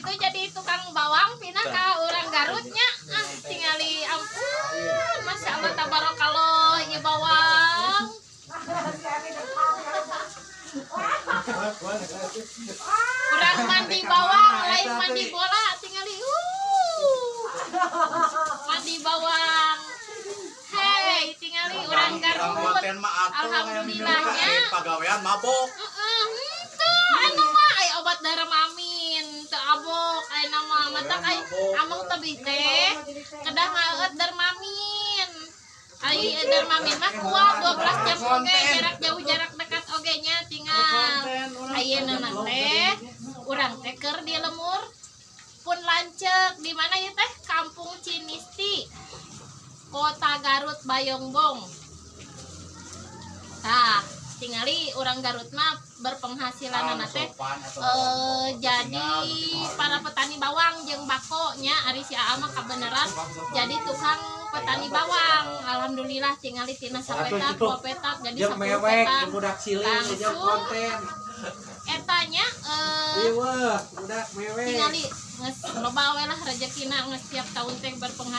Gitu jadi tukang bawang pindah ka urang Garutnya. Ah, tingali, ampun, masya Allah, tabarakallah, ieu bawang. Urang mandi bawang, lain mandi bola. Tingali, mandi bawang. Hei, tingali urang Garut. Konten mah atuh. Alhamdulillahnya. Pagawean mabok. Heeh, henteu, anu mah ai obat Darmamin, teu abok ayeuna mah, matak ai ameng tebih teh kedah ngaeut Darmamin. Ai Darmamin mah kuat 12 jam oge, jarak jauh jarak dekat oge nya. Tinggal ayeuna teh urang teh keur di lembur pun lanceuk. Di mana ya teh? Kampung Cinisti, Kota Garut, Bayongbong. Tah, tingali urang Garut mah berpenghasilan teh jadi para petani bawang jeung bako nya. Ari si Aa mah kabeneran jadi tukang petani bawang. Alhamdulillah, tingali tina sapetak, 2 petak, jadi Jeung 10 mewek petak. Budak cilik jeung Langsung. Konten. Etanya Ieu weh, budak mewek. Tingali geus loba we lah rezekina, geus tiap tahun teh berpenghasilan.